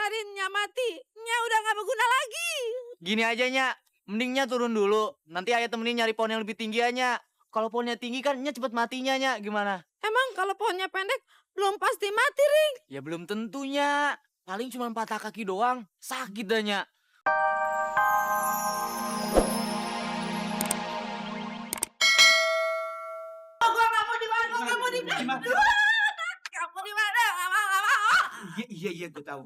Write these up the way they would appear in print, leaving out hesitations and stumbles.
biarin Nya mati. Nya udah gak berguna lagi. Gini aja, Nya. Mending Nya turun dulu. Nanti ayah temenin nyari pohon yang lebih tinggi ya, Nya. Kalau pohonnya tinggi kan Nya cepet matinya, Nya. Gimana? Emang kalau pohonnya pendek belum pasti mati, Ring? Ya belum tentunya. Paling cuma patah kaki doang. Sakit dah, Nya. Gua gak mau dibantu, kamu di mana? Kamu di mana? Gak mau. Iya, gue tahu.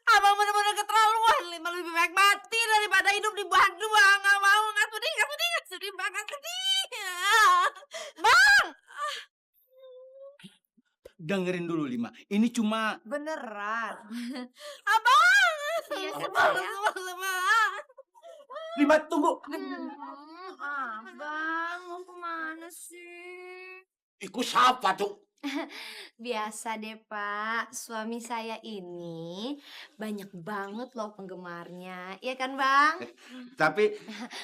Abang bener-bener keterlaluan. Lebih baik mati daripada hidup di Bandung. Gak mau, gak sudi banget. Bang! Dengerin dulu, Lima. Ini cuma... Beneran. Abang! Iya, Sebal. Lima, tunggu. Abang, mau kemana sih? Ikut siapa tuh? Biasa deh, Pak. Suami saya ini banyak banget loh penggemarnya. Iya kan, Bang? Tapi...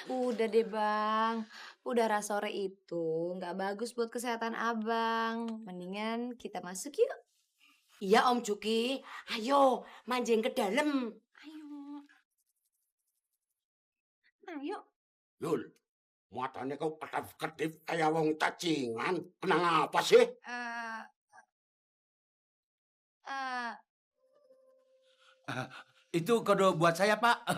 Udah deh, Bang. Udara sore itu nggak bagus buat kesehatan Abang. Mendingan kita masuk yuk. Iya Om Juki, ayo mancing ke dalam. Ayo. Yul, matanya kau kedip kayak wong cacingan. Kenang apa sih? Itu kado buat saya, Pak.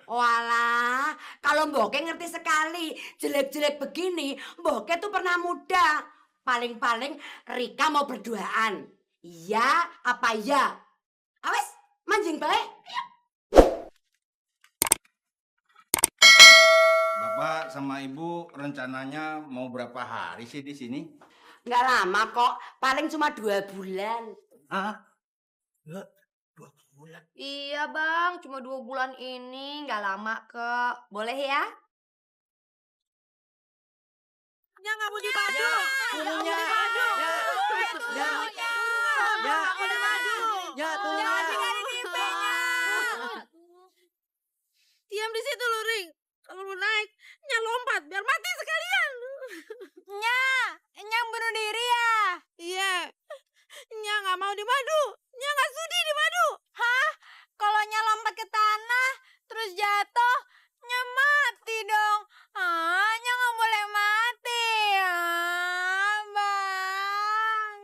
Walah, kalau Mboke ngerti sekali. Jelek-jelek begini, Mboke tuh pernah muda. Paling-paling Rika mau berduaan. Iya apa iya? Awes, mancing baik. Bapak sama Ibu rencananya mau berapa hari sih di sini? Nggak lama kok, paling cuma 2 bulan. Hah? 2 bulan? Iya, Bang. Cuma 2 bulan ini. Nggak lama kok. Boleh ya? Nya gak mau dibantu. Diam di situ lu, Ring. Kalau lu naik, Nya lompat biar mati sekalian. Nya bunuh diri ya? Iya. Nya gak mau dimadu. Nya gak sudi dimadu. Kalau Nya lompat ke tanah, terus jatuh, Nya mati dong. Nya nggak boleh mati. Bang.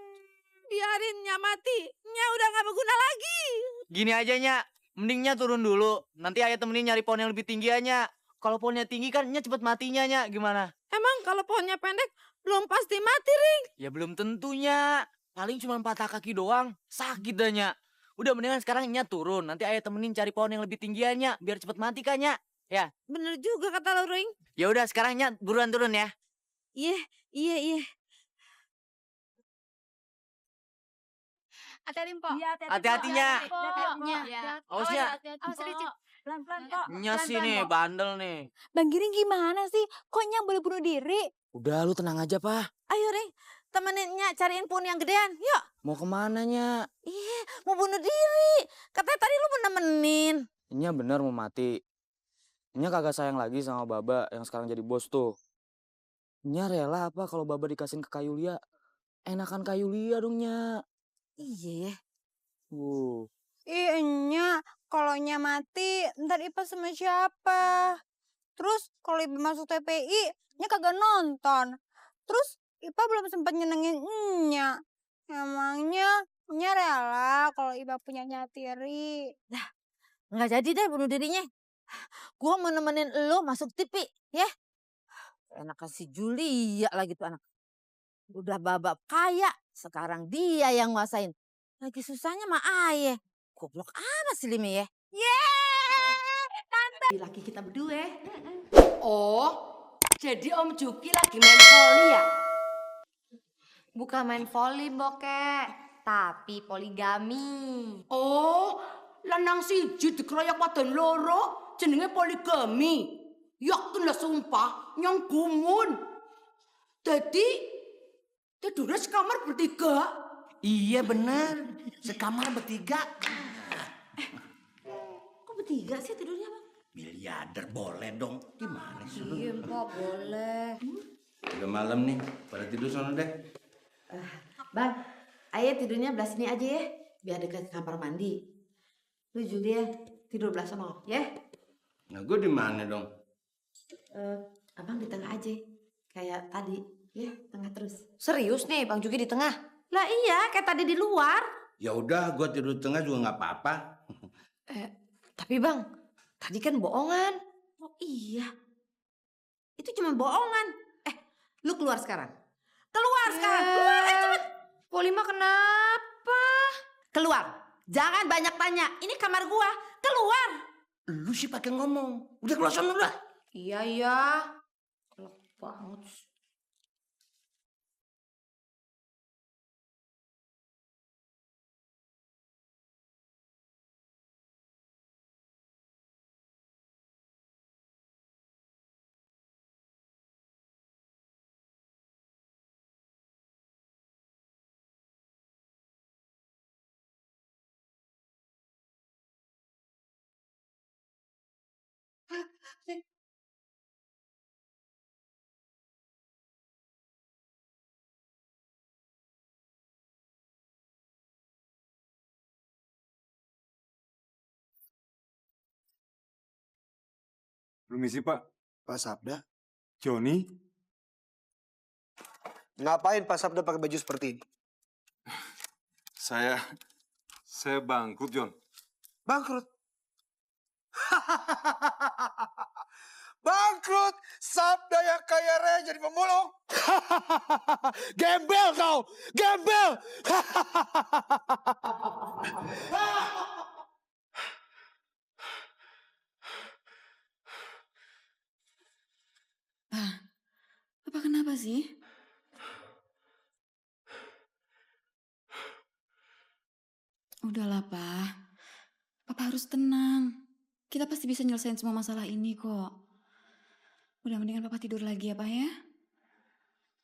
Biarin Nya mati. Nya udah gak berguna lagi. Gini aja, Nya. Mending Nya turun dulu. Nanti ayah temenin nyari pohon yang lebih tinggi ya, Nya. Kalau pohonnya tinggi kan Nya cepet matinya, Nya. Gimana? Emang kalau pohonnya pendek belum pasti mati, Ring? Ya belum tentunya. Paling cuma patah kaki doang. Sakit dah, Nya. Udah mendingan sekarang Nya turun. Nanti ayah temenin cari pohon yang lebih tinggi ya, Nya. Biar cepet mati kan, Nya. Ya. Bener juga kata lu, Ring. Ya udah sekarang Nya buruan turun ya. Iya. Hati-hati, Mpok. Hati-hatinya. Awas ya. Awas sedikit. Pelan-pelan, Pok. Nya sih nih, bandel nih. Bang Giring gimana sih? Kok Nya boleh bunuh diri? Udah lu tenang aja, Pak. Ayo, Ring. Temenin Nya cariin pohon yang gedean. Yuk. Mau kemana, Nya? Mau bunuh diri. Katanya tadi lu mau nemenin. Nya bener mau mati. Nya kagak sayang lagi sama Baba yang sekarang jadi bos tuh. Nya rela apa kalau Baba dikasihin ke Kayulia? Enakan Kayulia dong, Nya. Iya ya. Nya, kalau Nya mati, ntar Ipa sama siapa? Terus kalau Ipa masuk TPI, Nya kagak nonton. Terus Ipa belum sempat nyenengin Nya. Emangnya Nya rela kalau Ipa punya Nya tiri? Nggak jadi deh bunuh dirinya. Gua mau nemenin lo masuk TV, ya. Enak kasih Julia lagi tuh anak. Udah babak kaya, sekarang dia yang nguasain. Lagi susahnya mah ayah. Goblok amat sih Limi ya. Lagi kita berdua. Oh, jadi Om Juki lagi main voli ya? Bukan main voli, Boke. Tapi poligami. Oh, lanang siji dikeroyok wadon loro, jenenge poligami. Yakin lah sumpah, nyong gumun. Jadi, tidurnya sekamar bertiga. Iya bener, sekamar bertiga. Kok bertiga sih tidurnya, Bang? Miliarder boleh dong. Gimana sih lu? Iya, Mpok, boleh. Udah malam nih, pada tidur sana deh. Bang, ayo tidurnya belah sini aja ya. biar dekat kamar mandi. Lu Julia tidur belah sono, ya? Nah, gue di mana dong? Abang di tengah aja, kayak tadi, ya tengah terus. Serius nih, Bang Juki di tengah? Lah iya, kayak tadi di luar. Ya udah, gue tidur di tengah juga nggak apa-apa. Tapi Bang, tadi kan bohongan. Oh iya, itu cuma bohongan. Lu keluar sekarang. Keluar sekarang, keluar cepet. Polima kenapa? Keluar, jangan banyak tanya. Ini kamar gua, keluar. Lu sih pakai ngomong. Udah keluar sana lah. Iya. Kelak banget. Permisi Pak. Pak Sabda, Joni? ngapain Pak Sabda pakai baju seperti ini? Saya bangkrut, Jon. Bangkrut. Bangkrut, Sabda yang kaya raya jadi pemulung. Gembel kau, gembel. Papa kenapa sih? Udahlah, Pak. Papa harus tenang. Kita pasti bisa nyelesain semua masalah ini kok. Udah mendingan Papa tidur lagi ya, Pak ya?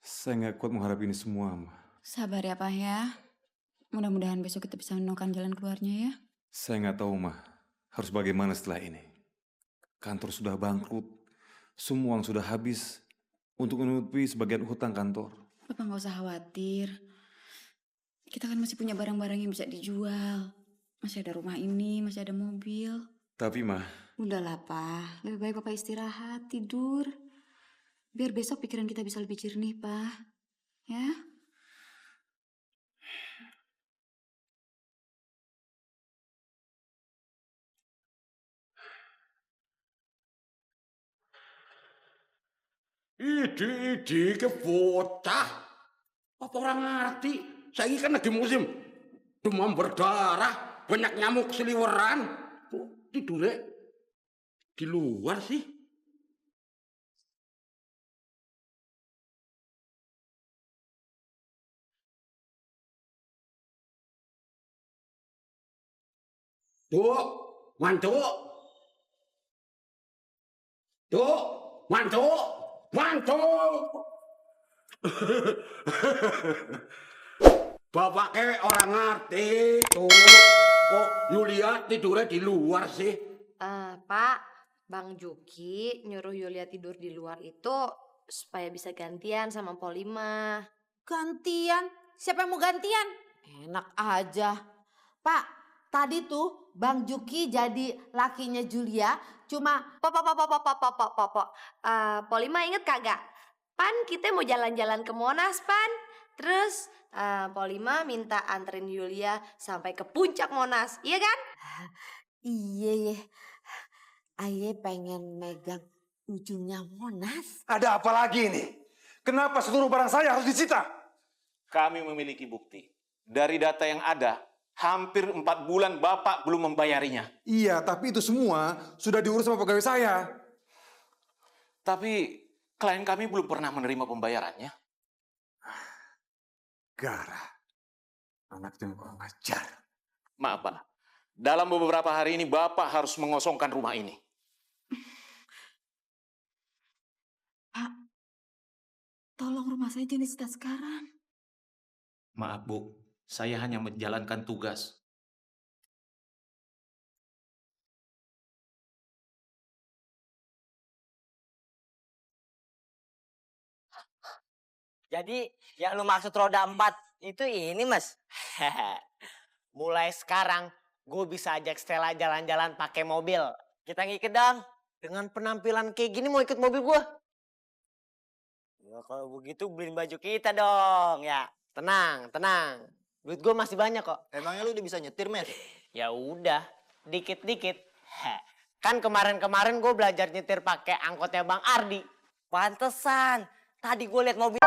Saya nggak kuat menghadapi ini semua, Ma. Sabar ya, Pak ya. Mudah-mudahan besok kita bisa menemukan jalan keluarnya ya. Saya nggak tahu, Ma. Harus bagaimana setelah ini. Kantor sudah bangkrut. Semua uang sudah habis untuk menutupi sebagian hutang kantor. Papa nggak usah khawatir. Kita kan masih punya barang-barang yang bisa dijual. Masih ada rumah ini, masih ada mobil. Tapi, Ma, Udahlah, Pak. Lebih baik Papa istirahat, tidur. Biar besok pikiran kita bisa lebih jernih, Pak. Ya? Idi ke bocah. Apa orang ngerti? Saya kan lagi musim demam berdarah, banyak nyamuk seliweran. Kok tidurnya di luar sih? Duk, mantuk. Duk, mantuk. Mantuk. Bapaknya orang ngerti tuh. Kok Yulia tidurnya di luar sih? Pak, Bang Juki nyuruh Yulia tidur di luar itu supaya bisa gantian sama Polima. Gantian? Siapa yang mau gantian? Enak aja. Pak, tadi tuh Bang Juki jadi lakinya Julia cuma Polima inget kagak? Pan kita mau jalan-jalan ke Monas, Pan. Terus Polima minta anterin Yulia sampai ke puncak Monas, iya kan? iya ya. Aye pengen megang ujungnya Monas. Ada apa lagi ini? Kenapa seluruh barang saya harus disita? Kami memiliki bukti. Dari data yang ada, hampir 4 bulan Bapak belum membayarinya. Iya, tapi itu semua sudah diurus sama pegawai saya. Tapi klien kami belum pernah menerima pembayarannya. Gara, anak yang kurang ajar. Maaf Pak, dalam beberapa hari ini Bapak harus mengosongkan rumah ini. Pak, tolong rumah saya jangan disita sekarang. Maaf Bu, saya hanya menjalankan tugas. Jadi yang lu maksud roda 4 itu ini, Mas? mulai sekarang gue bisa ajak Stella jalan-jalan pakai mobil. Kita ngikut dong. Dengan penampilan kayak gini mau ikut mobil gue? Ya kalau begitu beliin baju kita dong ya. Tenang, tenang. Duit gue masih banyak kok. Emangnya lu udah bisa nyetir, Met? Ya udah, dikit-dikit. Kan kemarin-kemarin gue belajar nyetir pakai angkotnya Bang Ardi. Pantesan. Tadi gue liat mobil